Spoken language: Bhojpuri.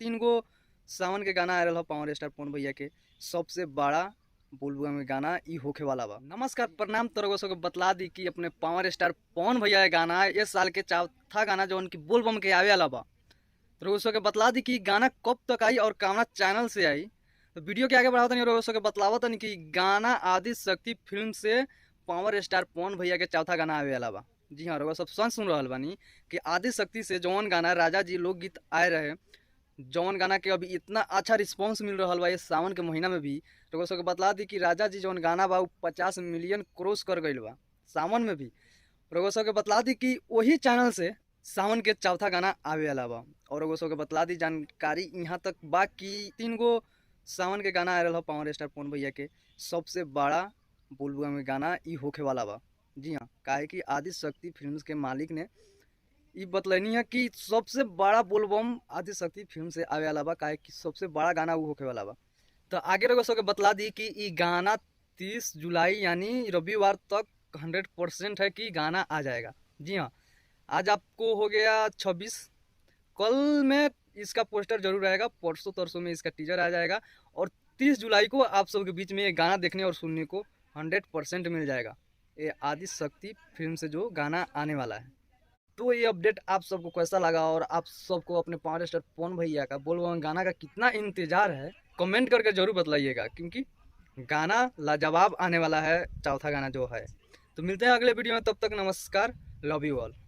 3 गो सावन के गाना आ रहा पावर स्टार पवन भैया के सबसे बड़ा बोलबम में गाना ई होखे वाला बा। नमस्कार, प्रणाम। तोरगो सबके बतला दी कि अपने पावर स्टार पवन भैया के गाना इस साल के चौथा गाना जो उनकी बोलबम के आवे वाला बा। तोरगो सबके बतला दी कि गाना कब तक आई और कौना चैनल से आई। तो वीडियो के आगे बढ़ावत तनी और सबके बतलावत तनी कि गाना आदि शक्ति फिल्म से पावर स्टार पवन भैया के चौथा गाना आवे वाला बा। जी हाँ, रउआ सब सुन रहल बानी कि आदि शक्ति से जौन गाना राजा जी लोकगीत आए रहे, जौन गाना के अभी इतना अच्छा रिस्पांस मिल रहा बा ये सावन के महीना में भी। तो सबके बतला दी कि राजा जी जौन गाना बा 50 मिलियन क्रॉस कर गईल बा सावन में भी। रउआ सबके बतला दी कि वही चैनल से सावन के चौथा गाना आवे वाला बा। और रउआ सबके बतला दी जानकारी यहाँ तक बा कि 3 गो सावन के गाना आ रहा पावर स्टार पवन भैया के सबसे बड़ा बोलबम में गाना ई होखे वाला बा। जी हाँ, काहे कि आदि शक्ति फिल्म के मालिक ने ई बतलनी है कि सबसे बड़ा बोलबम आदि शक्ति फिल्म से आवे वाला बा, काहे कि सबसे बड़ा गाना वो होखे वाला बा। तो आगे रउआ सबके बतला दी कि ई गाना 30 जुलाई यानी रविवार तक 100% है कि गाना आ जाएगा। जी हाँ, आज आपको हो गया 26, कल में इसका पोस्टर जरूर आएगा, परसों तरसों में इसका टीजर आ जाएगा और 30 जुलाई को आप सबके बीच में ये गाना देखने और सुनने को 100% मिल जाएगा। ये आदि शक्ति फिल्म से जो गाना आने वाला है। तो ये अपडेट आप सबको कैसा लगा और आप सबको अपने पावर स्टार पवन भैया का बोलबम गाना का कितना इंतज़ार है, कमेंट करके ज़रूर बतलाइएगा, क्योंकि गाना लाजवाब आने वाला है, चौथा गाना जो है। तो मिलते हैं अगले वीडियो में, तब तक नमस्कार, लव you all.